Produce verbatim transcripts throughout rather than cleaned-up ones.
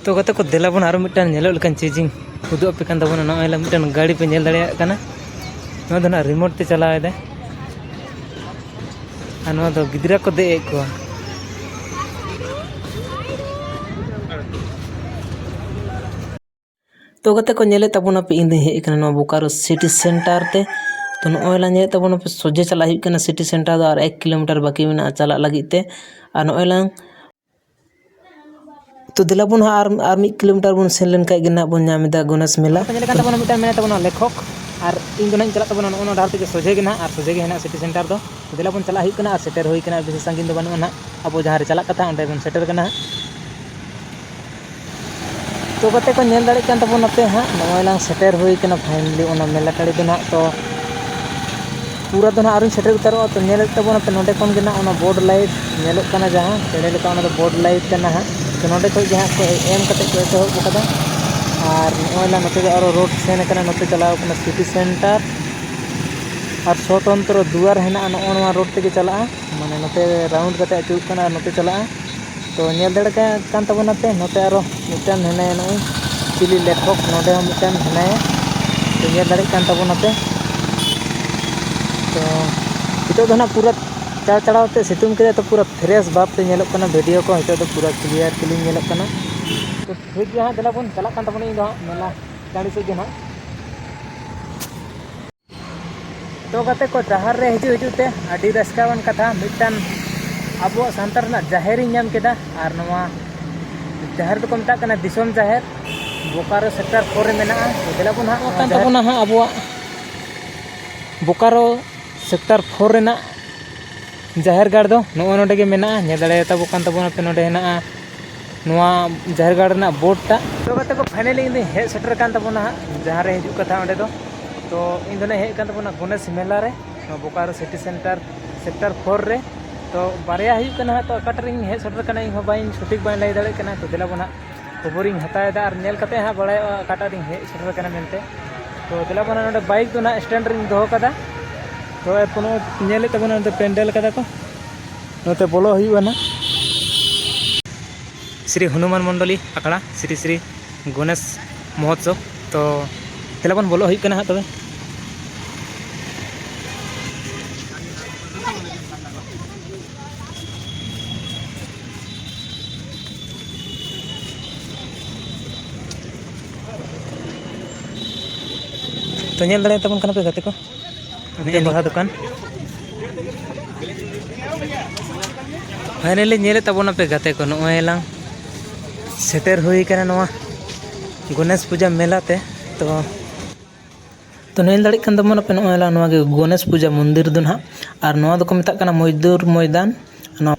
ᱛᱚ ᱜᱟᱛᱮ ᱠᱚ, ᱫᱮᱞᱟ ᱵᱚᱱ ᱟᱨᱚ ᱢᱤᱫᱴᱟᱝ ᱧᱮᱞᱚᱜ ᱞᱮᱠᱟᱱ ᱪᱮᱡᱤᱝ ᱩᱫᱩᱜ ᱟᱯᱮ ᱠᱟᱱ ᱛᱟᱵᱚᱱᱟ᱾ ᱱᱚᱜᱼᱚᱭ ᱞᱟᱝ ᱢᱤᱫᱴᱟᱝ ᱜᱟᱹᱲᱤ ᱯᱮ ᱧᱮᱞ ᱫᱟᱲᱮᱭᱟᱜ ᱠᱟᱱᱟ, ᱱᱚᱣᱟ ᱫᱚ ᱱᱟᱜ ᱨᱤᱢᱳᱴ ᱛᱮ ᱪᱟᱞᱟᱣ ᱮᱫᱟᱭ᱾ ᱟᱨ ᱱᱚᱣᱟ ᱫᱚ ᱜᱤᱫᱽᱨᱟᱹ ᱠᱚ ᱫᱮᱡ ᱮᱫ ᱠᱚᱣᱟ᱾ ᱛᱚ ᱜᱟᱛᱮ ᱠᱚ, ᱧᱮᱞᱮᱫ ᱛᱟᱵᱚᱱᱟᱯᱮ, ᱤᱧ ᱫᱚᱧ ᱦᱮᱡ ᱟᱠᱟᱱᱟ ᱱᱚᱣᱟ ᱵᱳᱠᱟᱨᱳ ᱥᱤᱴᱤ ᱥᱮᱱᱴᱟᱨ ᱛᱮ᱾ ᱛᱚ ᱱᱚᱜᱼᱚᱭ ᱞᱟᱝ ᱧᱮᱞᱮᱫ ᱛᱟᱵᱚᱱᱟᱯᱮ, ᱥᱚᱡᱷᱮ ᱪᱟᱞᱟᱜ ᱦᱩᱭᱩᱜ ᱠᱟᱱᱟ ᱥᱤᱴᱤ ᱥᱮᱱᱴᱟᱨ ᱫᱚ, ᱟᱨ ᱮᱠ ᱠᱤᱞᱳᱢᱤᱴᱟᱨ ᱵᱟᱹᱠᱤ ᱢᱮᱱᱟᱜᱼᱟ ᱪᱟᱞᱟᱜ ᱞᱟᱹᱜᱤᱫ ᱛᱮ᱾ ᱟᱨ ᱱᱚᱜᱼᱚᱭ ᱞᱟᱝ, ᱛᱚ ᱫᱮᱞᱟ ᱵᱚᱱ ᱦᱟᱸᱜ ᱟᱨ, ᱟᱨ ᱢᱤᱫ ᱠᱤᱞᱳᱢᱤᱴᱟᱨ ᱵᱚᱱ ᱥᱮᱱ ᱞᱮᱱᱠᱷᱟᱡ ᱜᱮ ᱱᱟᱦᱟᱜ ᱵᱚᱱ ᱧᱟᱢ ᱮᱫᱟ ᱜᱚᱱᱮᱥ ᱢᱮᱞᱟ᱾ ᱧᱮᱞ ᱠᱟᱱ ᱛᱟᱵᱚᱱᱟ ᱢᱤᱫᱴᱟᱝ ᱢᱮᱱᱟᱭ ᱛᱟᱵᱚᱱᱟ ᱞᱮᱠᱷᱚᱠ, ᱟᱨ ᱤᱧ ᱫᱚ ᱱᱟᱦᱟᱜ ᱤᱧ ᱪᱟᱞᱟᱜ ᱛᱟᱵᱚᱱᱟ ᱱᱚᱜᱼᱚ ᱱᱚᱣᱟ ᱰᱟᱦᱟᱨ ᱛᱮᱜᱮ ᱥᱚᱡᱷᱮ ᱜᱮ ᱱᱟᱦᱟᱜ, ᱟᱨ ᱥᱚᱡᱷᱮ ᱜᱮ ᱦᱮᱱᱟᱜᱼᱟ ᱥᱤᱴᱤ ᱥᱮᱱᱴᱟᱨ ᱫᱚ᱾ ᱫᱮᱞᱟ ᱵᱚᱱ ᱪᱟᱞᱟᱜ ᱦᱩᱭᱩᱜ ᱠᱟᱱᱟ ᱟᱨ ᱥᱮᱴᱮᱨ ᱦᱩᱭ ᱠᱟᱱᱟ, ᱵᱮᱥᱤ ᱥᱟᱺᱜᱤᱧ ᱫᱚ ᱵᱟᱹᱱᱩᱜᱼᱟ ᱱᱟᱦᱟᱜ, ᱟᱵᱚ ᱡᱟᱦᱟᱸ ᱨᱮ ᱪᱟᱞᱟᱜ ᱠᱟᱛᱷᱟ ᱚᱸᱰᱮ ᱵᱚᱱ ᱥᱮᱴᱮᱨ ᱠᱟᱱᱟ ᱦᱟᱸᱜ᱾ ᱛᱚ ᱜᱟᱛᱮ ᱠᱚ, ᱧᱮᱞ ᱫᱟᱲᱮᱭᱟᱜ ᱠᱟᱱ ᱛᱟᱵᱚᱱᱟᱯᱮ ᱦᱟᱸᱜ, ᱱᱚᱜᱼᱚᱭ ᱞᱟᱝ ᱥᱮᱴᱮᱨ ᱦᱩᱭ ᱠᱟᱱᱟ finally ᱚᱱᱟ ᱢᱮᱞᱟ ᱴᱟᱺᱰᱤ ᱫᱚ ᱱᱟᱦᱟᱜ᱾ ᱛᱚ ᱯᱩᱨᱟᱹ ᱫᱚ ᱱᱟᱦᱟᱜ ᱟᱹᱣᱨᱤᱧ ᱥᱮᱴᱮᱨ ᱩᱛᱟᱹᱨᱚᱜᱼᱟ᱾ ᱛᱚ ᱧᱮᱞᱮᱫ ᱛᱟᱵᱚᱱᱟᱯᱮ, ᱱᱚᱸᱰᱮ ᱠᱷᱚᱱ ᱜᱮ ᱱᱟᱦᱟᱜ ᱚᱱᱟ ᱵᱳᱨᱰ ᱞᱟᱭᱤᱴ ᱧᱮᱞᱚᱜ ᱠᱟᱱᱟ, ᱡᱟᱦᱟᱸ ᱪᱮᱬᱮ ᱞᱮᱠᱟ, ᱚᱱᱟ ᱫᱚ ᱵᱳᱨᱰ ᱞᱟᱭᱤᱴ ᱠᱟᱱᱟ ᱦᱟᱸᱜ᱾ ᱛᱚ ᱱᱚᱸᱰᱮ ᱠᱷᱚᱱ ᱜᱮ ᱦᱟᱸᱜ ᱠᱚ ᱮᱢ ᱠᱟᱛᱮ ᱠᱚ ᱮᱛᱚᱦᱚᱵ ᱟᱠᱟᱫᱟ᱾ ᱟᱨ ᱱᱚᱜᱼᱚᱭ ᱱᱟ ᱱᱚᱛᱮ ᱫᱚ ᱟᱨᱚ ᱨᱳᱰ ᱥᱮᱱ ᱟᱠᱟᱱᱟ, ᱱᱚᱛᱮ ᱪᱟᱞᱟᱣ ᱟᱠᱟᱱᱟ ᱥᱤᱴᱤ ᱥᱮᱱᱴᱟᱨ᱾ ᱟᱨ ᱥᱚᱛᱚᱱᱛᱨᱚ ᱫᱩᱣᱟᱨ ᱦᱮᱱᱟᱜᱼᱟ, ᱱᱚᱜᱼᱚ ᱱᱚᱣᱟ ᱨᱳᱰ ᱛᱮᱜᱮ ᱪᱟᱞᱟᱜᱼᱟ, ᱢᱟᱱᱮ ᱱᱚᱛᱮ ᱨᱟᱣᱩᱱᱰ ᱠᱟᱛᱮ ᱟᱹᱪᱩᱨᱚᱜ ᱠᱟᱱᱟ ᱟᱨ ᱱᱚᱛᱮ ᱪᱟᱞᱟᱜᱼᱟ᱾ ᱛᱚ ᱧᱮᱞ ᱫᱟᱲᱮ ᱠᱟ-, ᱠᱟᱱ ᱛᱟᱵᱚᱱᱟᱯᱮ, ᱱᱚᱛᱮ ᱟᱨᱚ ᱢᱤᱫᱴᱟᱝ ᱦᱮᱱᱟᱭᱟ, ᱱᱚᱜᱼᱚᱭ ᱪᱤᱞᱤ ᱞᱮᱠᱷᱚᱠ, ᱱᱚᱰᱮ ᱦᱚᱸ ᱢᱤᱫᱴᱟᱝ ᱦᱮᱱᱟᱭᱟ᱾ ᱛᱚ ᱧᱮᱞ ᱫᱟᱲᱮᱭᱟᱜ ᱠᱟᱱ ᱛᱟᱵᱚᱱᱟᱯᱮ᱾ ᱛᱚ ᱱᱤᱛᱚᱜ ᱫᱚ ᱱᱟᱦᱟᱜ ᱯᱩᱨᱟᱹ ᱪᱟᱲ ᱪᱟᱲᱟᱣ ᱛᱮ ᱥᱤᱛᱩᱝ ᱠᱮᱫᱟᱭ, ᱛᱚ ᱯᱩᱨᱟᱹ ᱯᱷᱨᱮᱥ ᱵᱷᱟᱵᱽ ᱛᱮ ᱧᱮᱞᱚᱜ ᱠᱟᱱᱟ ᱵᱷᱤᱰᱤᱭᱳ ᱠᱚ᱾ ᱱᱤᱛᱚᱜ ᱫᱚ ᱯᱩᱨᱟᱹ ᱠᱞᱤᱭᱟᱨ ᱠᱞᱤᱱ ᱧᱮᱞᱚᱜ ᱠᱟᱱᱟ᱾ ᱛᱚ ᱴᱷᱤᱠ ᱜᱮᱭᱟ ᱦᱟᱸᱜ, ᱫᱮᱞᱟ ᱵᱚᱱ ᱪᱟᱞᱟᱜ ᱠᱟᱱ ᱛᱟᱵᱚᱱᱟ, ᱤᱧ ᱫᱚ ᱦᱟᱸᱜ ᱢᱮᱞᱟ ᱴᱟᱺᱰᱤ ᱥᱮᱫ ᱜᱮ ᱦᱟᱸᱜ᱾ ᱛᱚ ᱜᱟᱛᱮ ᱠᱚ, ᱰᱟᱦᱟᱨ ᱨᱮ ᱦᱤᱡᱩᱜ ᱦᱤᱡᱩᱜ ᱛᱮ ᱟᱹᱰᱤ ᱨᱟᱹᱥᱠᱟᱹᱣᱟᱱ ᱠᱟᱛᱷᱟ, ᱢᱤᱫᱴᱟᱝ ᱟᱵᱚᱣᱟᱜ ᱥᱟᱱᱛᱟᱲ ᱨᱮᱱᱟᱜ ᱡᱟᱦᱮᱨ ᱤᱧ ᱧᱟᱢ ᱠᱮᱫᱟ᱾ ᱟᱨ ᱱᱚᱣᱟ ᱡᱟᱦᱮᱨ ᱫᱚᱠᱚ ᱢᱮᱛᱟᱜ ᱠᱟᱱᱟ ᱫᱤᱥᱚᱢ ᱡᱟᱦᱮᱨ, ᱵᱳᱠᱟᱨᱳ ᱥᱮᱠᱴᱚᱨ ᱯᱷᱳᱨ ᱨᱮ ᱢᱮᱱᱟᱜᱼᱟ᱾ ᱛᱚ ᱫᱮᱞᱟ ᱵᱚᱱ ᱦᱟᱸᱜ ᱱᱚᱣᱟ ᱠᱟᱱ ᱡᱟᱦᱮᱨ ᱛᱟᱵᱚᱱᱟ ᱦᱟᱸᱜ ᱟᱵᱚᱣᱟᱜ ᱵᱳᱠᱟᱨᱳ ᱥᱮᱠᱴᱚᱨ ᱯᱷᱳᱨ ᱨᱮᱱᱟᱜ ᱡᱟᱦᱮᱨ ᱜᱟᱲ ᱫᱚ ᱱᱚᱜᱼᱚ ᱱᱚᱰᱮ ᱜᱮ ᱢᱮᱱᱟᱜᱼᱟ᱾ ᱧᱮᱞ ᱫᱟᱲᱮᱭᱟᱛᱟ ᱵᱚ ᱠᱟᱱ ᱛᱟᱵᱚᱱᱟᱯᱮ, ᱱᱚᱰᱮ ᱦᱮᱱᱟᱜᱼᱟ ᱱᱚᱣᱟ ᱡᱟᱦᱮᱨ ᱜᱟᱲ ᱨᱮᱱᱟᱜ ᱵᱳᱨᱰ ᱴᱟᱜ᱾ ᱛᱚ ᱜᱟᱛᱮ ᱠᱚ, finally ᱤᱧ ᱫᱚᱧ ᱦᱮᱡ ᱥᱮᱴᱮᱨ ᱟᱠᱟᱱ ᱛᱟᱵᱚᱱᱟ ᱦᱟᱸᱜ ᱡᱟᱦᱟᱸ ᱨᱮ ᱦᱤᱡᱩᱜ ᱠᱟᱛᱷᱟ ᱚᱸᱰᱮ ᱫᱚ᱾ ᱛᱚ ᱤᱧ ᱫᱚ ᱱᱟᱜ ᱦᱮᱡ ᱟᱠᱟᱱ ᱛᱟᱵᱚᱱᱟ ᱜᱚᱱᱮᱥ ᱢᱮᱞᱟ ᱨᱮ, ᱱᱚᱣᱟ Bokaro city centre sector four ᱨᱮ᱾ ᱛᱚ ᱵᱟᱨᱭᱟ ᱦᱩᱭᱩᱜ ᱠᱟᱱᱟ ᱦᱟᱸᱜ, ᱛᱚ ᱚᱠᱟᱴᱟᱜ ᱨᱤᱧ ᱦᱮᱡ ᱥᱮᱴᱮᱨ ᱟᱠᱟᱱᱟ ᱤᱧ ᱦᱚᱸ ᱵᱟᱹᱧ ᱥᱚᱴᱷᱤᱠ ᱵᱟᱹᱧ ᱞᱟᱹᱭ ᱫᱟᱲᱮᱭᱟᱜ ᱠᱟᱱᱟ᱾ ᱛᱚ ᱫᱮᱞᱟ ᱵᱚᱱ ᱦᱟᱸᱜ ᱠᱷᱚᱵᱚᱨᱤᱧ ᱦᱟᱛᱟᱣ ᱮᱫᱟ ᱟᱨ ᱧᱮᱞ ᱠᱟᱛᱮ ᱦᱟᱸᱜ ᱵᱟᱲᱟᱭᱚᱜᱼᱟ ᱚᱠᱟᱴᱟᱜ ᱨᱤᱧ ᱦᱮᱡ ᱥᱮᱴᱮᱨ ᱟᱠᱟᱱᱟ ᱢᱮᱱᱛᱮ᱾ ᱛᱚ ᱫᱮᱞᱟ ᱵᱚᱱ ᱱᱚᱰᱮ ᱵᱟᱭᱤᱠ ᱫᱚ ᱱᱟᱜ ᱥᱴᱮᱱᱰ ᱨᱤᱧ ᱫᱚᱦᱚ ᱠᱟᱫᱟ᱾ ᱛᱚ ᱮᱨᱯᱚᱨ ᱱᱚᱜᱼᱚᱭ ᱧᱮᱞᱮᱫ ᱛᱟᱵᱚᱱᱟ ᱱᱚᱛᱮ ᱯᱮᱱᱰᱮᱞ ᱠᱟᱫᱟ ᱠᱚ, ᱱᱚᱛᱮ ᱵᱚᱞᱚ ᱦᱩᱭᱩᱜᱼᱟ ᱱᱟᱜ᱾ ᱥᱨᱤ ᱦᱚᱱᱩᱢᱟᱱ ᱢᱚᱱᱰᱚᱞᱤ ᱟᱠᱷᱲᱟ, ᱥᱨᱤ ᱥᱨᱤ ᱜᱚᱱᱮᱥ ᱢᱚᱦᱳᱛᱥᱚᱵᱽ᱾ ᱛᱚ ᱫᱮᱞᱟ ᱵᱚᱱ ᱵᱚᱞᱚᱜ ᱦᱩᱭᱩᱜ ᱠᱟᱱᱟ ᱦᱟᱸᱜ ᱛᱚᱵᱮ᱾ ᱛᱚ ᱧᱮᱞ ᱫᱟᱲᱮᱭᱟᱜ ᱛᱟᱵᱚᱱ ᱠᱟᱱᱟ ᱯᱮ ᱜᱟᱛᱮ ᱠᱚ, ᱱᱤᱭᱟᱹ ᱵᱟᱦᱟ ᱫᱚᱠᱟᱱ᱾ ᱯᱷᱟᱭᱱᱟᱞᱤ ᱧᱮᱞᱮᱫ ᱛᱟᱵᱚᱱᱟᱯᱮ ᱜᱟᱛᱮ ᱠᱚ, ᱱᱚᱜᱼᱚᱭ ᱞᱟᱝ ᱥᱮᱴᱮᱨ ᱦᱩᱭ ᱠᱟᱱᱟ ᱱᱚᱣᱟ ᱜᱚᱱᱮᱥ ᱯᱩᱡᱟ ᱢᱮᱞᱟ ᱛᱮ᱾ ᱛᱚ, ᱛᱚ ᱧᱮᱞ ᱫᱟᱲᱮᱭᱟᱜ ᱠᱟᱱ ᱛᱟᱵᱚᱱᱟᱯᱮ, ᱱᱚᱜᱼᱚᱭ ᱞᱟᱝ ᱱᱚᱣᱟ ᱜᱮ ᱜᱚᱱᱮᱥ ᱯᱩᱡᱟ ᱢᱚᱱᱫᱤᱨ ᱫᱚ ᱱᱟᱦᱟᱜ᱾ ᱟᱨ ᱱᱚᱣᱟ ᱫᱚᱠᱚ ᱢᱮᱛᱟᱜ ᱠᱟᱱᱟ ᱢᱚᱡᱫᱩᱨ ᱢᱚᱭᱫᱟᱱ᱾ ᱱᱚᱣᱟ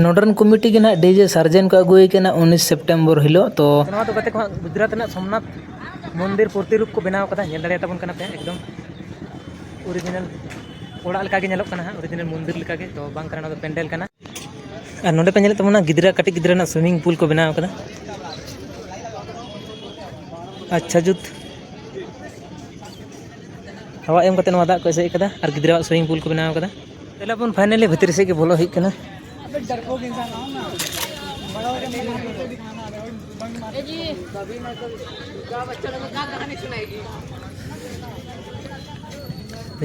ᱱᱚᱰᱮ ᱨᱮᱱ ᱠᱚᱢᱤᱴᱤ ᱜᱮ ᱱᱟᱦᱟᱜ ᱰᱤᱡᱮ ᱥᱟᱨᱡᱮᱱ ᱠᱚ ᱟᱹᱜᱩᱭᱮ ᱠᱟᱱᱟ ᱩᱱᱤᱥ ᱥᱮᱯᱴᱮᱢᱵᱚᱨ ᱦᱤᱞᱳᱜ᱾ ᱛᱚ ᱱᱚᱣᱟ ᱫᱚ ᱜᱟᱛᱮ ᱠᱚ ᱦᱟᱸᱜ ᱜᱩᱡᱽᱨᱟᱴ ᱨᱮᱱᱟᱜ ᱥᱳᱢᱱᱟᱛᱷ ᱢᱚᱱᱫᱤᱨ ᱯᱨᱚᱛᱤᱨᱩᱯ ᱠᱚ ᱵᱮᱱᱟᱣ ᱠᱟᱫᱟ, ᱧᱮᱞ ᱫᱟᱲᱮᱭᱟᱜ ᱛᱟᱵᱚᱱ ᱠᱟᱱᱟ ᱯᱮ, ᱮᱠᱫᱚᱢ ᱚᱨᱤᱡᱤᱱᱟᱞ ᱚᱲᱟᱜ ᱞᱮᱠᱟᱜᱮ ᱧᱮᱞᱚᱜ ᱠᱟᱱᱟ ᱦᱟᱸᱜ, ᱚᱨᱤᱡᱤᱱᱟᱞ ᱢᱚᱱᱫᱤᱨ ᱞᱮᱠᱟᱜᱮ᱾ ᱛᱚ ᱵᱟᱝ ᱠᱟᱱᱟ, ᱱᱚᱣᱟ ᱫᱚ ᱯᱮᱱᱰᱮᱞ ᱠᱟᱱᱟ᱾ ᱟᱨ ᱱᱚᱰᱮ ᱯᱮ ᱧᱮᱞᱮᱫ ᱛᱟᱵᱚᱱᱟ ᱜᱤᱫᱽᱨᱟᱹ, ᱠᱟᱹᱴᱤᱡ ᱜᱤᱫᱽᱨᱟᱹ ᱨᱮᱱᱟᱜ ᱥᱩᱭᱢᱤᱝ ᱯᱩᱞ ᱠᱚ ᱵᱮᱱᱟᱣ ᱠᱟᱫᱟ᱾ ᱟᱪᱪᱷᱟ ᱡᱩᱛ ᱦᱟᱣᱟ ᱮᱢ ᱠᱟᱛᱮ ᱱᱚᱣᱟ ᱫᱟᱜ ᱠᱚ ᱮᱥᱮᱫ ᱠᱟᱫᱟ ᱟᱨ ᱜᱤᱫᱽᱨᱟᱹᱣᱟᱜ ᱥᱩᱭᱢᱤᱝ ᱯᱩᱞ ᱠᱚ ᱵᱮᱱᱟᱣ ᱠᱟᱫᱟ᱾ ᱫᱮᱞᱟ ᱵᱚᱱ, ᱯᱷᱟᱭᱱᱟᱞᱤ ᱵᱷᱤᱛᱨᱤ ᱥᱮᱫ ᱜᱮ ᱵᱚᱞᱚ ᱦᱩᱭᱩᱜ ᱠᱟᱱᱟ᱾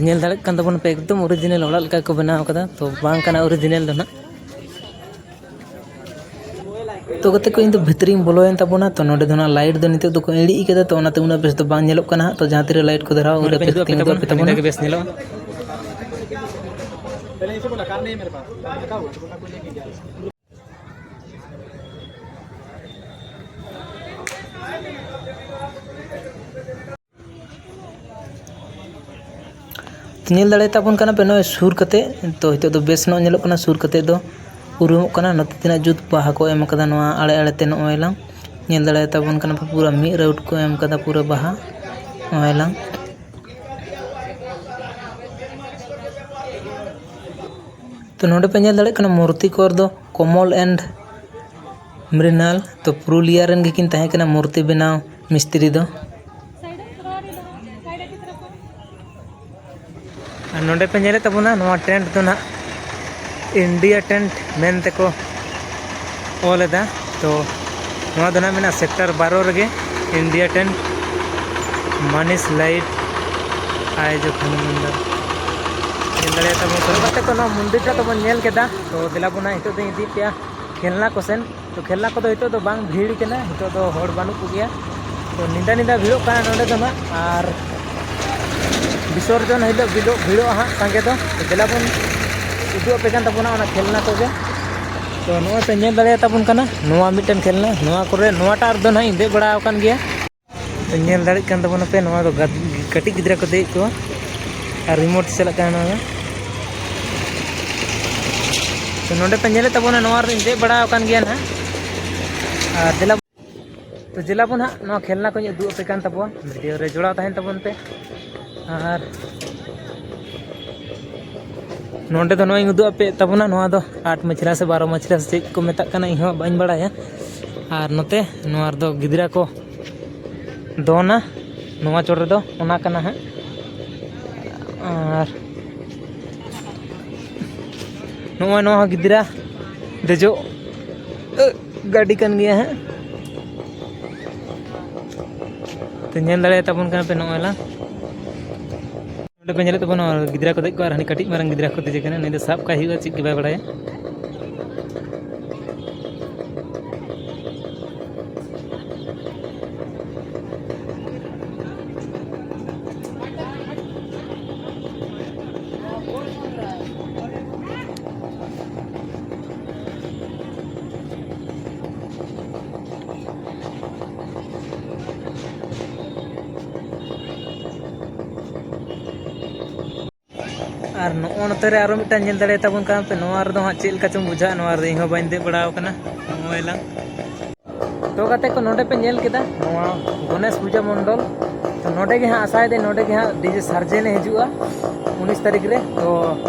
ᱧᱮᱞ ᱫᱟᱲᱮᱭᱟᱜ ᱠᱟᱱ ᱛᱟᱵᱚᱱᱟ ᱯᱮ, ᱮᱠᱫᱚᱢ ᱚᱨᱤᱡᱤᱱᱟᱞ ᱚᱲᱟᱜ ᱞᱮᱠᱟ ᱠᱚ ᱵᱮᱱᱟᱣ ᱠᱟᱫᱟ᱾ ᱛᱚ ᱵᱟᱝ ᱠᱟᱱᱟ ᱚᱨᱤᱡᱤᱱᱟᱞ ᱫᱚ ᱱᱟᱜ᱾ ᱛᱚ ᱜᱟᱛᱮ ᱠᱚ, ᱤᱧ ᱫᱚ ᱵᱷᱤᱛᱨᱤᱧ ᱵᱚᱞᱚᱭᱮᱱ ᱛᱟᱵᱚᱱᱟ᱾ ᱛᱚ ᱱᱚᱰᱮ ᱫᱚ ᱱᱟᱜ ᱞᱟᱭᱤᱴ ᱫᱚ ᱱᱤᱛᱚᱜ ᱫᱚᱠᱚ ᱤᱬᱤᱡ ᱠᱟᱫᱟ, ᱛᱚ ᱚᱱᱟᱛᱮ ᱩᱱᱟᱹᱜ ᱵᱮᱥ ᱫᱚ ᱵᱟᱝ ᱧᱮᱞᱚᱜ ᱠᱟᱱᱟ ᱦᱟᱸᱜ᱾ ᱛᱚ ᱡᱟᱦᱟᱸ ᱛᱤᱨᱮ ᱞᱟᱭᱤᱴ ᱠᱚ ᱫᱷᱚᱨᱟᱣᱟ, ᱩᱱᱨᱮ ᱯᱮ ᱛᱤᱸᱜᱩ ᱫᱚ ᱟᱯᱮ ᱛᱟᱵᱚᱱᱟ᱾ ᱱᱤᱝᱠᱟ ᱜᱮ ᱵᱮᱥ ᱧᱮᱞᱚᱜᱼᱟ᱾ ᱧᱮᱞ ᱫᱟᱲᱮᱭᱟᱛᱟ ᱵᱚᱱ ᱠᱟᱱᱟ ᱯᱮ ᱱᱚᱜᱼᱚᱭ ᱥᱩᱨ ᱠᱟᱛᱮ, ᱛᱚ ᱱᱤᱛᱚᱜ ᱫᱚ ᱵᱮᱥ ᱧᱚᱜ ᱧᱮᱞᱚᱜ ᱠᱟᱱᱟ ᱥᱩᱨ ᱠᱟᱛᱮ ᱫᱚ ᱩᱨᱩᱢᱚᱜ ᱠᱟᱱᱟ᱾ ᱱᱚᱛᱮ ᱛᱤᱱᱟᱹᱜ ᱡᱩᱛ ᱵᱟᱦᱟ ᱠᱚ ᱮᱢ ᱠᱟᱫᱟ ᱱᱚᱣᱟ ᱟᱲᱮ ᱟᱲᱮ ᱛᱮ, ᱱᱚᱜᱼᱚᱭ ᱞᱟᱝ ᱧᱮᱞ ᱫᱟᱲᱮᱭᱟᱛᱟ ᱵᱚᱱ ᱠᱟᱱᱟ ᱯᱮ ᱯᱩᱨᱟᱹ ᱢᱤᱫ ᱨᱟᱣᱩᱱᱰ ᱠᱚ ᱮᱢ ᱠᱟᱫᱟ ᱯᱩᱨᱟᱹ ᱵᱟᱦᱟ, ᱱᱚᱜᱼᱚᱭ ᱞᱟᱝ᱾ ᱛᱚ ᱱᱚᱰᱮ ᱯᱮ ᱧᱮᱞ ᱫᱟᱲᱮᱭᱟᱜ ᱠᱟᱱᱟ ᱢᱩᱨᱛᱤ ᱠᱚᱨ ᱫᱚ ᱠᱚᱢᱚᱞ and ᱢᱨᱤᱱᱟᱞ, ᱛᱚ ᱯᱩᱨᱩᱞᱤᱭᱟ ᱨᱮᱱ ᱜᱮᱠᱤᱱ ᱛᱟᱦᱮᱸ ᱠᱟᱱᱟ ᱢᱩᱨᱛᱤ ᱵᱮᱱᱟᱣ ᱢᱤᱥᱛᱨᱤ ᱫᱚ᱾ ᱟᱨ ᱱᱚᱰᱮ ᱯᱮ ᱧᱮᱞᱮᱫ ᱛᱟᱵᱚᱱᱟ ᱱᱚᱣᱟ ᱴᱮᱱᱴ ᱫᱚ ᱱᱟᱦᱟᱜ ᱤᱱᱰᱤᱭᱟ ᱴᱮᱱᱴ ᱢᱮᱱ ᱛᱮᱠᱚ ᱚᱞ ᱮᱫᱟ᱾ ᱛᱚ ᱱᱚᱣᱟ ᱫᱚ ᱱᱟᱜ ᱢᱮᱱᱟᱜᱼᱟ ᱥᱮᱠᱴᱚᱨ ᱵᱟᱨᱚ ᱨᱮᱜᱮ, ᱤᱱᱰᱤᱭᱟ ᱴᱮᱱ, ᱢᱟᱱᱤᱥ ᱞᱟᱭᱤᱴ, ᱟᱭ ᱡᱚᱠᱷᱚᱱ ᱢᱚᱱᱫᱤᱨ᱾ ᱧᱮᱞ ᱫᱟᱲᱮᱭᱟᱜ ᱛᱟᱵᱚᱱ ᱠᱟᱱᱟ ᱜᱟᱛᱮ ᱠᱚ, ᱱᱚᱣᱟ ᱢᱚᱱᱫᱤᱨ ᱴᱟᱜ ᱫᱚᱵᱚᱱ ᱧᱮᱞ ᱠᱮᱫᱟ᱾ ᱛᱚ ᱫᱮᱞᱟ ᱵᱚᱱ ᱱᱟᱜ ᱱᱤᱛᱚᱜ ᱫᱚᱧ ᱤᱫᱤ ᱯᱮᱭᱟ ᱠᱷᱮᱞᱱᱟ ᱠᱚ ᱥᱮᱱ᱾ ᱛᱚ ᱠᱷᱮᱞᱱᱟ ᱠᱚᱫᱚ ᱱᱤᱛᱚᱜ ᱫᱚ ᱵᱟᱝ ᱵᱷᱤᱲ ᱠᱟᱱᱟ, ᱱᱤᱛᱚᱜ ᱫᱚ ᱦᱚᱲ ᱵᱟᱹᱱᱩᱜ ᱠᱚᱜᱮᱭᱟ᱾ ᱛᱚ ᱧᱤᱫᱟᱹ ᱧᱤᱫᱟᱹ ᱵᱷᱤᱲᱚᱜ ᱠᱟᱱᱟ ᱱᱚᱸᱰᱮ ᱫᱚ ᱱᱟᱜ, ᱟᱨ ᱵᱤᱥᱚᱨᱡᱚᱱ ᱦᱤᱞᱳᱜ ᱵᱷᱤᱲᱚᱜ, ᱵᱷᱤᱲᱚᱜᱼᱟ ᱦᱟᱸᱜ ᱥᱟᱸᱜᱮ ᱫᱚ᱾ ᱛᱚ ᱫᱮᱞᱟ ᱵᱚᱱ ᱩᱫᱩᱜ ᱟᱯᱮ ᱠᱟᱱ ᱛᱟᱵᱚᱱᱟ ᱚᱱᱟ ᱠᱷᱮᱞᱱᱟ ᱠᱚᱜᱮ᱾ ᱛᱚ ᱱᱚᱜᱼᱚᱭ ᱯᱮ ᱧᱮᱞ ᱫᱟᱲᱮᱭᱟᱛᱟᱵᱚᱱ ᱠᱟᱱᱟ ᱱᱚᱣᱟ ᱢᱤᱫᱴᱮᱱ ᱠᱷᱮᱞᱱᱟ, ᱱᱚᱣᱟ ᱠᱚᱨᱮ, ᱱᱚᱣᱟᱴᱟᱜ ᱨᱮᱫᱚ ᱱᱟᱦᱟᱜ ᱤᱧ ᱫᱮᱡ ᱵᱟᱲᱟ ᱟᱠᱟᱱ ᱜᱮᱭᱟ᱾ ᱛᱚ ᱧᱮᱞ ᱫᱟᱲᱮᱭᱟᱜ ᱠᱟᱱ ᱛᱟᱵᱚᱱᱟᱯᱮ, ᱱᱚᱣᱟ ᱫᱚ ᱜᱟᱫ-, ᱠᱟᱹᱴᱤᱡ ᱜᱤᱫᱽᱨᱟᱹ ᱠᱚ ᱫᱮᱡ ᱠᱚᱣᱟ ᱟᱨ ᱨᱤᱢᱳᱴ ᱪᱟᱞᱟᱜ ᱠᱟᱱᱟ ᱱᱚᱣᱟ ᱫᱚ᱾ ᱛᱚ ᱱᱚᱸᱰᱮ ᱯᱮ ᱧᱮᱞᱮᱫ ᱛᱟᱵᱚᱱᱟ, ᱱᱚᱣᱟ ᱨᱮᱫᱚᱧ ᱫᱮᱡ ᱵᱟᱲᱟ ᱟᱠᱟᱱ ᱜᱮᱭᱟ ᱱᱟᱦᱟᱜ᱾ ᱟᱨ ᱫᱮᱞᱟ, ᱛᱚ ᱫᱮᱞᱟ ᱵᱚᱱ ᱦᱟᱸᱜ ᱱᱚᱣᱟ ᱠᱷᱮᱞᱱᱟ ᱠᱚᱧ ᱩᱫᱩᱜ ᱟᱯᱮ ᱠᱟᱱ ᱛᱟᱵᱚᱱᱟ, ᱵᱷᱤᱰᱤᱭᱳ ᱨᱮ ᱡᱚᱲᱟᱣ ᱛᱟᱦᱮᱱ ᱛᱟᱵᱚᱱ ᱯᱮ᱾ ᱟᱨ ᱱᱚᱸᱰᱮ ᱫᱚ ᱱᱚᱜᱼᱚᱭ ᱤᱧ ᱩᱫᱩᱜ ᱟᱯᱮ ᱛᱟᱵᱚᱱᱟ, ᱱᱚᱣᱟ ᱫᱚ ᱟᱴ ᱢᱟᱹᱪᱷᱞᱟ ᱥᱮ ᱵᱟᱨᱚ ᱢᱟᱹᱪᱷᱞᱟ ᱥᱮ ᱪᱮᱫ ᱠᱚ ᱢᱮᱛᱟᱜ ᱠᱟᱱᱟ, ᱤᱧ ᱦᱚᱸ ᱵᱟᱹᱧ ᱵᱟᱲᱟᱭᱟ᱾ ᱟᱨ ᱱᱚᱛᱮ ᱱᱚᱣᱟ ᱨᱮᱫᱚ ᱜᱤᱫᱽᱨᱟᱹ ᱠᱚ ᱫᱚᱱᱟ, ᱱᱚᱣᱟ ᱪᱚᱴ ᱨᱮᱫᱚ ᱚᱱᱟ ᱠᱟᱱᱟ ᱦᱟᱸᱜ᱾ ᱟᱨ ᱱᱚᱜᱼᱚᱭ ᱱᱚᱣᱟ ᱦᱚᱸ ᱜᱤᱫᱽᱨᱟᱹ ᱫᱮᱡᱚᱜ, ᱟᱹ, ᱜᱟᱹᱰᱤ ᱠᱟᱱ ᱜᱮᱭᱟ ᱦᱟᱸᱜ᱾ ᱛᱚ ᱧᱮᱞ ᱫᱟᱲᱮᱭᱟᱛᱟᱵᱚᱱ ᱠᱟᱱᱟ ᱯᱮ ᱱᱚᱜᱼᱚᱭ ᱞᱟᱝ᱾ ᱱᱚᱸᱰᱮ ᱯᱮ ᱧᱮᱞᱮᱫ ᱛᱟᱵᱚᱱᱟ ᱜᱤᱫᱽᱨᱟᱹ ᱠᱚ ᱫᱮᱡ ᱠᱚᱜᱼᱟ, ᱟᱨ ᱦᱟᱹᱱᱤ ᱠᱟᱹᱴᱤᱡ ᱢᱟᱨᱟᱝ ᱜᱤᱫᱽᱨᱟᱹ ᱠᱚ ᱫᱮᱡ ᱠᱟᱱᱟ, ᱱᱩᱭ ᱫᱚ ᱥᱟᱵ ᱠᱟᱭ ᱦᱩᱭᱩᱜᱼᱟ, ᱪᱮᱫ ᱜᱮ ᱵᱟᱭ ᱵᱟᱲᱟᱭᱟ᱾ ᱟᱨ ᱱᱚᱜᱼᱚ ᱱᱚᱛᱮ ᱨᱮ ᱟᱨᱚ ᱢᱤᱫᱴᱟᱝ ᱧᱮᱞ ᱫᱟᱲᱮᱭᱟᱛᱟᱵᱚᱱ ᱠᱟᱱ ᱯᱮ, ᱱᱚᱣᱟ ᱨᱮᱫᱚ ᱦᱟᱸᱜ ᱪᱮᱫ ᱞᱮᱠᱟ ᱪᱚᱝ ᱵᱩᱡᱷᱟᱹᱜᱼᱟ, ᱱᱚᱣᱟ ᱨᱮᱫᱚ ᱤᱧ ᱦᱚᱸ ᱵᱟᱹᱧ ᱫᱮᱡ ᱵᱟᱲᱟ ᱟᱠᱟᱱᱟ᱾ ᱱᱚᱜᱼᱚᱭ ᱞᱟᱝ᱾ ᱛᱚ ᱜᱟᱛᱮ ᱠᱚ, ᱱᱚᱰᱮ ᱯᱮ ᱧᱮᱞ ᱠᱮᱫᱟ ᱱᱚᱣᱟ ᱜᱚᱱᱮᱥ ᱯᱩᱡᱟᱹ ᱢᱚᱱᱰᱚᱞ᱾ ᱛᱚ ᱱᱚᱰᱮ ᱜᱮ ᱦᱟᱸᱜ ᱟᱥᱟᱭᱮᱫᱟᱹᱧ ᱱᱚᱰᱮ ᱜᱮ ᱦᱟᱸᱜ ᱰᱤᱡᱮ ᱥᱟᱨᱡᱮᱱ ᱮ ᱦᱤᱡᱩᱜᱼᱟ ᱩᱱᱤᱥ ᱛᱟᱹᱨᱤᱠᱷ ᱨᱮ᱾ ᱛᱚ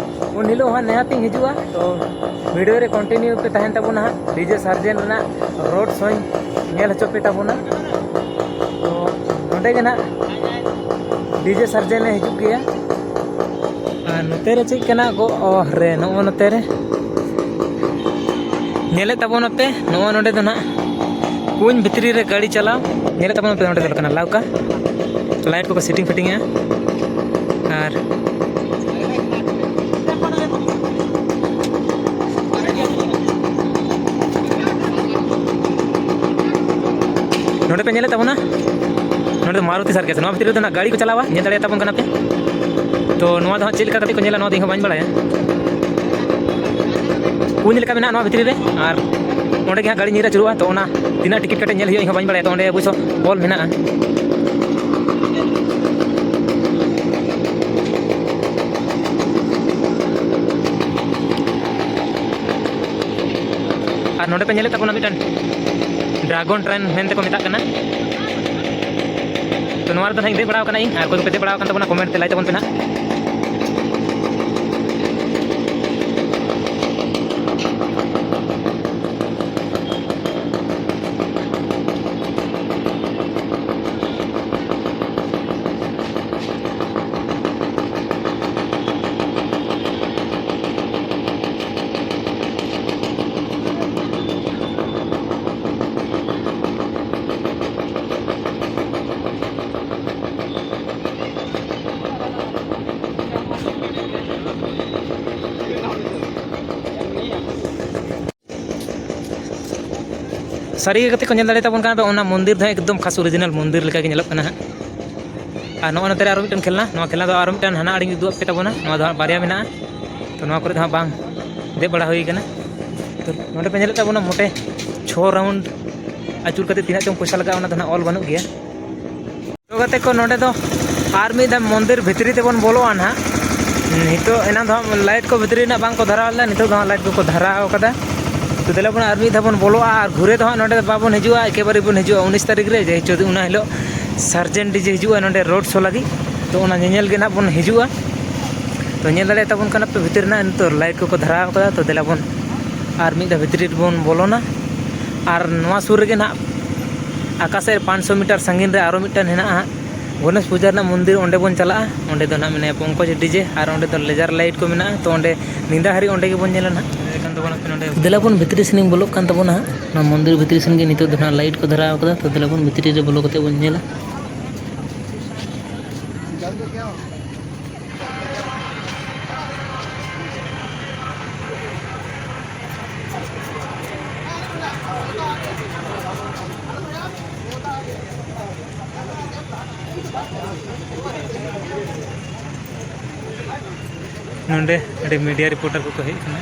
ᱩᱱ ᱦᱤᱞᱳᱜ ᱦᱟᱸᱜ ᱱᱤᱦᱟᱹᱛᱤᱧ ᱦᱤᱡᱩᱜᱼᱟ᱾ ᱛᱚ ᱵᱷᱤᱰᱤᱭᱳ ᱨᱮ ᱠᱚᱱᱴᱤᱱᱤᱭᱩ ᱯᱮ ᱛᱟᱦᱮᱱ ᱛᱟᱵᱚᱱᱟ ᱦᱟᱸᱜ, ᱰᱤᱡᱮ ᱥᱟᱨᱡᱮᱱ ᱨᱮᱱᱟᱜ ᱨᱳᱰ ᱥᱳᱧ ᱧᱮᱞ ᱦᱚᱪᱚ ᱯᱮ ᱛᱟᱵᱚᱱᱟ᱾ ᱛᱚ ᱱᱚᱰᱮ ᱜᱮ ᱱᱟᱜ ᱰᱤᱡᱮ ᱥᱟᱨᱡᱮᱱ ᱮ ᱦᱤᱡᱩᱜ ᱜᱮᱭᱟ᱾ ᱟᱨ ᱱᱚᱛᱮ ᱨᱮ ᱪᱮᱫ ᱠᱟᱱᱟ ᱜᱚ, ᱚ ᱨᱮ, ᱱᱚᱜᱼᱚ ᱱᱚᱛᱮ ᱨᱮ ᱧᱮᱞᱮᱫ ᱛᱟᱵᱚᱱᱟᱯᱮ, ᱱᱚᱜᱼᱚᱭ ᱱᱚᱰᱮ ᱫᱚ ᱱᱟᱦᱟᱜ ᱠᱩᱧ ᱵᱷᱤᱛᱨᱤ ᱨᱮ ᱜᱟᱹᱰᱤ ᱪᱟᱞᱟᱣ᱾ ᱧᱮᱞᱮᱫ ᱛᱟᱵᱚᱱᱟᱯᱮ, ᱱᱚᱰᱮ ᱫᱚ ᱠᱟᱱᱟ ᱞᱟᱣᱠᱟ, ᱞᱟᱭᱤᱴ ᱠᱚᱠᱚ ᱥᱮᱴᱤᱝ ᱯᱷᱤᱴᱤᱝ ᱮᱜᱼᱟ᱾ ᱟᱨ ᱱᱚᱰᱮ ᱯᱮ ᱧᱮᱞᱮᱫ ᱛᱟᱵᱚᱱᱟ, ᱱᱚᱰᱮ ᱫᱚ ᱢᱟᱨᱩᱛᱤ ᱥᱟᱨᱠᱮᱥ, ᱱᱚᱣᱟ ᱵᱷᱤᱛᱨᱤ ᱨᱮᱫᱚ ᱱᱟᱜ ᱜᱟᱹᱲᱤ ᱠᱚ ᱪᱟᱞᱟᱣᱟ, ᱧᱮᱞ ᱫᱟᱲᱮᱭᱟᱜ ᱛᱟᱵᱚᱱ ᱠᱟᱱᱟ ᱯᱮ᱾ ᱛᱚ ᱱᱚᱣᱟ ᱫᱚ ᱦᱟᱸᱜ ᱪᱮᱫ ᱞᱮᱠᱟ ᱠᱟᱛᱮ ᱠᱚ ᱧᱮᱞᱟ, ᱱᱚᱣᱟ ᱫᱚ ᱤᱧ ᱦᱚᱸ ᱵᱟᱹᱧ ᱵᱟᱲᱟᱭᱟ᱾ ᱠᱩᱧ ᱞᱮᱠᱟ ᱢᱮᱱᱟᱜᱼᱟ ᱱᱚᱣᱟ ᱵᱷᱤᱛᱨᱤ ᱨᱮ, ᱟᱨ ᱚᱸᱰᱮ ᱜᱮ ᱦᱟᱸᱜ ᱜᱟᱹᱲᱤ ᱧᱤᱨ ᱟᱹᱪᱩᱨᱚᱜᱼᱟ᱾ ᱛᱚ ᱚᱱᱟ ᱛᱤᱱᱟᱹᱜ ᱴᱤᱠᱤᱴ ᱠᱟᱛᱮ ᱧᱮᱞ ᱦᱩᱭᱩᱜᱼᱟ, ᱤᱧ ᱦᱚᱸ ᱵᱟᱹᱧ ᱵᱟᱲᱟᱭᱟ᱾ ᱛᱚ ᱚᱸᱰᱮ ᱚᱵᱚᱥᱥᱚ ᱚᱞ ᱢᱮᱱᱟᱜᱼᱟ᱾ ᱟᱨ ᱱᱚᱰᱮ ᱯᱮ ᱧᱮᱞᱮᱫ ᱛᱟᱵᱚᱱᱟ ᱢᱤᱫᱴᱟᱝ ᱰᱨᱟᱜᱚᱱ ᱴᱨᱮᱱ ᱢᱮᱱᱛᱮ ᱠᱚ ᱢᱮᱛᱟᱜ ᱠᱟᱱᱟ᱾ ᱛᱚ ᱱᱚᱣᱟ ᱨᱮᱫᱚ ᱱᱟᱦᱟᱜ ᱤᱧ ᱫᱮᱡ ᱵᱟᱲᱟᱣ ᱠᱟᱱᱟ ᱤᱧ, ᱟᱨ ᱚᱠᱚᱭ ᱠᱚᱯᱮ ᱫᱮᱡ ᱵᱟᱲᱟᱣ ᱠᱟᱱ ᱛᱟᱵᱚᱱᱟ ᱠᱚᱢᱮᱱᱴ ᱛᱮ ᱞᱟᱹᱭ ᱛᱟᱵᱚᱱ ᱯᱮ ᱱᱟᱦᱟᱜ᱾ ᱥᱟᱹᱨᱤ ᱜᱮ ᱜᱟᱛᱮ ᱠᱚ ᱧᱮᱞ ᱫᱟᱲᱮ ᱛᱟᱵᱚᱱ ᱠᱟᱱᱟ, ᱟᱫᱚ ᱚᱱᱟ ᱢᱚᱱᱫᱤᱨ ᱫᱚ ᱮᱠᱫᱚᱢ ᱠᱷᱟᱥ ᱚᱨᱤᱡᱤᱱᱟᱞ ᱢᱚᱱᱫᱤᱨ ᱞᱮᱠᱟ ᱜᱮ ᱧᱮᱞᱚᱜ ᱠᱟᱱᱟ ᱦᱟᱸᱜ᱾ ᱟᱨ ᱱᱚᱜᱼᱚᱭ ᱱᱚᱛᱮ ᱨᱮ ᱟᱨᱚ ᱢᱤᱫᱴᱮᱱ ᱠᱷᱮᱞᱱᱟ, ᱱᱚᱣᱟ ᱠᱷᱮᱞᱱᱟ ᱫᱚ ᱟᱨᱚ ᱢᱤᱫᱴᱮᱱ ᱦᱟᱱᱟ ᱟᱲᱮᱧ ᱩᱫᱩᱜ ᱟᱯᱮ ᱛᱟᱵᱚᱱᱟ᱾ ᱱᱚᱣᱟ ᱫᱚ ᱦᱟᱸᱜ ᱵᱟᱨᱭᱟ ᱢᱮᱱᱟᱜᱼᱟ, ᱛᱚ ᱱᱚᱣᱟ ᱠᱚᱨᱮ ᱫᱚ ᱦᱟᱸᱜ ᱵᱟᱝ ᱫᱮᱡ ᱵᱟᱲᱟ ᱦᱩᱭ ᱠᱟᱱᱟ᱾ ᱛᱚ ᱱᱚᱰᱮ ᱯᱮ ᱧᱮᱞᱮᱫ ᱛᱟᱵᱚᱱᱟ ᱢᱚᱴᱮ ᱪᱷᱚ ᱨᱟᱣᱩᱱᱰ ᱟᱹᱪᱩᱨ ᱠᱟᱛᱮ ᱛᱤᱱᱟᱹᱜ ᱪᱚᱝ ᱯᱚᱭᱥᱟ ᱞᱟᱜᱟᱜᱼᱟ, ᱚᱱᱟ ᱫᱚ ᱦᱟᱸᱜ ᱚᱞ ᱵᱟᱹᱱᱩᱜ ᱜᱮᱭᱟ᱾ ᱛᱚ ᱜᱟᱛᱮ ᱠᱚ, ᱱᱚᱰᱮ ᱫᱚ ᱟᱨ ᱢᱤᱫ ᱫᱷᱟᱣ ᱢᱚᱱᱫᱤᱨ ᱵᱷᱤᱛᱨᱤ ᱛᱮᱵᱚᱱ ᱵᱚᱞᱚᱜᱼᱟ ᱱᱟᱦᱟᱜ᱾ ᱱᱤᱛᱚᱜ ᱮᱱᱟᱝ ᱫᱚ ᱦᱟᱸᱜ ᱞᱟᱭᱤᱴ ᱠᱚ ᱵᱷᱤᱛᱨᱤ ᱨᱮᱱᱟᱜ ᱵᱟᱝ ᱠᱚ ᱫᱷᱟᱨᱟᱣ ᱞᱮᱫᱟ, ᱱᱤᱛᱚᱜ ᱫᱚ ᱦᱟᱸᱜ ᱞᱟᱭᱤᱴ ᱠᱚᱠᱚ ᱫᱷᱟᱨᱟᱣ ᱠᱟᱫᱟ᱾ ᱛᱚ ᱫᱮᱞᱟ ᱵᱚᱱ ᱟᱨ ᱢᱤᱫ ᱫᱷᱟᱣ ᱵᱚᱱ ᱵᱚᱞᱚᱜᱼᱟ, ᱟᱨ ᱜᱷᱩᱨᱮ ᱫᱚ ᱦᱟᱸᱜ ᱱᱚᱰᱮ ᱫᱚ ᱵᱟᱵᱚᱱ ᱦᱤᱡᱩᱜᱼᱟ, ᱮᱠᱮᱵᱟᱨᱮ ᱵᱚᱱ ᱦᱤᱡᱩᱜᱼᱟ ᱩᱱᱤᱥ ᱛᱟᱹᱨᱤᱠᱷ ᱨᱮ, ᱡᱮᱦᱮᱛᱩ ᱚᱱᱟ ᱦᱤᱞᱳᱜ ᱥᱟᱨᱡᱮᱱ ᱰᱤᱡᱮ ᱦᱤᱡᱩᱜᱼᱟ ᱱᱚᱰᱮ ᱨᱳᱰ ᱥᱳ ᱞᱟᱹᱜᱤᱫ᱾ ᱛᱚ ᱚᱱᱟ ᱧᱮᱧᱮᱞ ᱜᱮ ᱱᱟᱦᱟᱜ ᱵᱚᱱ ᱦᱤᱡᱩᱜᱼᱟ᱾ ᱛᱚ ᱧᱮᱞ ᱫᱟᱲᱮᱭᱟᱜ ᱛᱟᱵᱚᱱ ᱠᱟᱱᱟ ᱯᱮ ᱵᱷᱤᱛᱨᱤ ᱨᱮᱱᱟᱜ ᱱᱤᱛᱚᱜ ᱞᱟᱭᱤᱴ ᱠᱚᱠᱚ ᱫᱷᱟᱨᱟᱣ ᱠᱟᱫᱟ᱾ ᱛᱚ ᱫᱮᱞᱟ ᱵᱚᱱ ᱟᱨ ᱢᱤᱫ ᱫᱷᱟᱣ ᱵᱷᱤᱛᱨᱤ ᱨᱮᱵᱚᱱ ᱵᱚᱞᱚᱱᱟ᱾ ᱟᱨ ᱱᱚᱣᱟ ᱥᱩᱨ ᱨᱮᱜᱮ ᱱᱟᱦᱟᱜ ᱟᱠᱟᱥᱮᱫ ᱯᱟᱸᱪᱥᱚ ᱢᱤᱴᱟᱨ ᱥᱟᱺᱜᱤᱧ ᱨᱮ ᱟᱨᱚ ᱢᱤᱫᱴᱟᱝ ᱦᱮᱱᱟᱜᱼᱟ ᱦᱟᱸᱜ᱾ ᱜᱚᱱᱮᱥ ᱯᱩᱡᱟ ᱨᱮᱱᱟᱜ ᱢᱚᱱᱫᱤᱨ, ᱚᱸᱰᱮ ᱵᱚᱱ ᱪᱟᱞᱟᱜᱼᱟ᱾ ᱚᱸᱰᱮ ᱫᱚ ᱱᱟᱦᱟᱜ ᱢᱮᱱᱟᱭᱟ ᱯᱚᱝᱠᱚᱡᱽ ᱰᱤᱡᱮ, ᱟᱨ ᱚᱸᱰᱮ ᱫᱚ ᱞᱮᱡᱟᱨ ᱞᱟᱭᱤᱴ ᱠᱚ ᱢᱮᱱᱟᱜᱼᱟ᱾ ᱛᱚ ᱚᱸᱰᱮ ᱧᱤᱫᱟᱹ ᱦᱟᱹᱨᱤᱡ ᱚᱸᱰᱮ ᱜᱮᱵᱚᱱ ᱧᱮᱞᱟ ᱱᱟᱦᱟᱜ᱾ ᱫᱮᱞᱟ ᱵᱚᱱ ᱵᱷᱤᱛᱨᱤ ᱥᱮᱱᱤᱧ ᱵᱚᱞᱚᱜ ᱠᱟᱱ ᱛᱟᱵᱚᱱᱟ ᱦᱟᱸᱜ᱾ ᱚᱱᱟ ᱢᱚᱱᱫᱤᱨ ᱵᱷᱤᱛᱨᱤ ᱥᱮᱱ ᱜᱮ ᱱᱤᱛᱚᱜ ᱫᱚ ᱱᱟᱦᱟᱜ ᱞᱟᱭᱤᱴ ᱠᱚ ᱫᱷᱚᱨᱟᱣ ᱠᱟᱫᱟ᱾ ᱛᱚ ᱫᱮᱞᱟ ᱵᱚᱱ ᱵᱷᱤᱛᱨᱤ ᱨᱮ ᱵᱚᱞᱚ ᱠᱟᱛᱮ ᱵᱚᱱ ᱧᱮᱞᱟ᱾ ᱱᱚᱰᱮ ᱟᱹᱰᱤ ᱢᱤᱰᱤᱭᱟ ᱨᱤᱯᱳᱨᱴᱟᱨ ᱠᱚᱠᱚ ᱦᱮᱡ ᱟᱠᱟᱱᱟ᱾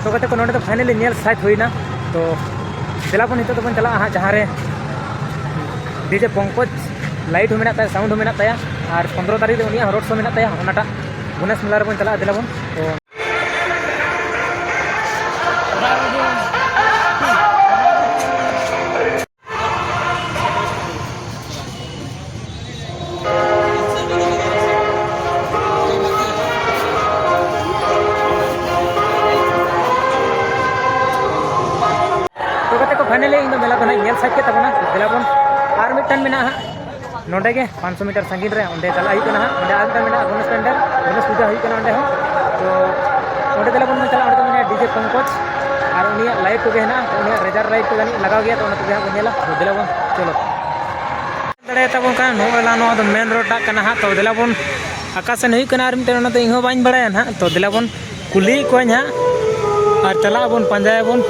ᱛᱚ ᱜᱟᱛᱮ ᱠᱚ, ᱱᱚᱰᱮ ᱫᱚ finally ᱧᱮᱞ ᱥᱟᱹᱛ ᱦᱩᱭᱱᱟ᱾ ᱛᱚ ᱫᱮᱞᱟ ᱵᱚᱱ ᱱᱤᱛᱚᱜ ᱫᱚᱵᱚᱱ ᱪᱟᱞᱟᱜᱼᱟ ᱦᱟᱸᱜ, ᱡᱟᱦᱟᱸ ᱨᱮ ᱰᱤᱡᱮ ᱯᱚᱝᱠᱚᱡᱽ ᱞᱟᱭᱤᱴ ᱦᱚᱸ ᱢᱮᱱᱟᱜ ᱛᱟᱭᱟ, ᱥᱟᱣᱩᱱᱰ ᱦᱚᱸ ᱢᱮᱱᱟᱜ ᱛᱟᱭᱟ, ᱟᱨ ᱯᱚᱱᱫᱽᱨᱚ ᱛᱟᱹᱨᱤᱠᱷ ᱨᱮ ᱩᱱᱤᱭᱟᱜ ᱦᱚᱸ ᱨᱳᱰ ᱥᱳ ᱢᱮᱱᱟᱜ ᱛᱟᱭᱟ, ᱚᱱᱟᱴᱟᱜ ᱜᱚᱱᱮᱥ ᱢᱮᱞᱟ ᱨᱮᱵᱚᱱ ᱪᱟᱞᱟᱜᱼᱟ᱾ ᱫᱮᱞᱟ ᱵᱚᱱ᱾ ᱛᱚ ᱛᱚ ᱜᱟᱛᱮ ᱠᱚ, finally ᱤᱧ ᱫᱚ ᱢᱮᱞᱟ ᱫᱚ ᱱᱟᱦᱟᱜ ᱤᱧ ᱧᱮᱞ ᱥᱟᱹᱛ ᱠᱮᱫ ᱛᱟᱵᱚᱱᱟ᱾ ᱫᱮᱞᱟ ᱵᱚᱱ, ᱟᱨ ᱢᱤᱫᱴᱟᱝ ᱢᱮᱱᱟᱜᱼᱟ ᱦᱟᱸᱜ ᱱᱚᱰᱮ ᱜᱮ, ᱯᱟᱸᱪᱥᱚ ᱢᱤᱴᱟᱨ ᱥᱟᱺᱜᱤᱧ ᱨᱮ, ᱚᱸᱰᱮ ᱪᱟᱞᱟᱜ ᱦᱩᱭᱩᱜ ᱠᱟᱱᱟ ᱦᱟᱸᱜ᱾ ᱚᱸᱰᱮ ᱟᱨ ᱢᱤᱫᱴᱟᱝ ᱢᱮᱱᱟᱜᱼᱟ ᱜᱚᱱᱮᱥ ᱯᱮᱱᱰᱮᱞ, ᱜᱚᱱᱮᱥ ᱯᱩᱡᱟᱹ ᱦᱩᱭᱩᱜ ᱠᱟᱱᱟ ᱚᱸᱰᱮ ᱦᱚᱸ᱾ ᱛᱚ ᱚᱸᱰᱮ ᱫᱮᱞᱟ ᱵᱚᱱ ᱪᱟᱞᱟᱜᱼᱟ᱾ ᱚᱸᱰᱮ ᱫᱚ ᱢᱮᱱᱟᱭᱟ ᱰᱤᱡᱮ ᱯᱚᱝᱠᱚᱡᱽ, ᱟᱨ ᱩᱱᱤᱭᱟᱜ ᱞᱟᱭᱤᱴ ᱠᱚᱜᱮ ᱦᱮᱱᱟᱜᱼᱟ, ᱩᱱᱤᱭᱟᱜ ᱞᱮᱡᱟᱨ ᱞᱟᱭᱤᱴ ᱠᱚ ᱡᱟᱹᱱᱤᱡ ᱞᱟᱜᱟᱣ ᱜᱮᱭᱟ, ᱛᱚ ᱚᱱᱟ ᱠᱚᱜᱮ ᱦᱟᱸᱜ ᱵᱚᱱ ᱧᱮᱞᱟ᱾ ᱛᱚ ᱫᱮᱞᱟ ᱵᱚᱱ, ᱪᱚᱞᱚ᱾ ᱫᱟᱲᱮᱭᱟᱛᱟᱵᱚᱱ ᱠᱟᱱᱟ, ᱱᱚᱜᱼᱚᱭ ᱱᱟ ᱱᱚᱣᱟ ᱫᱚ ᱢᱮᱱ ᱨᱳᱰ ᱴᱟᱜ ᱠᱟᱱᱟ ᱦᱟᱸᱜ᱾ ᱛᱚ ᱫᱮᱞᱟ ᱵᱚᱱ, ᱚᱠᱟ ᱥᱮᱱ ᱦᱩᱭᱩᱜ ᱠᱟᱱᱟ ᱟᱨ ᱢᱤᱫᱴᱮᱱ, ᱚᱱᱟ ᱫᱚ ᱤᱧ ᱦᱚᱸ ᱵᱟᱹᱧ ᱵᱟᱲᱟᱭᱟ ᱱᱟᱦᱟᱜ᱾ ᱛᱚ ᱫᱮᱞᱟ ᱵᱚᱱ ᱠᱩᱞᱤᱭᱮᱫ ᱠᱚᱣᱟᱧ ᱦᱟᱸᱜ, ᱟᱨ ᱪᱟᱞᱟᱜ ᱟᱵᱚᱱ, ᱯᱟᱸᱡᱟᱭᱟᱵᱚᱱ᱾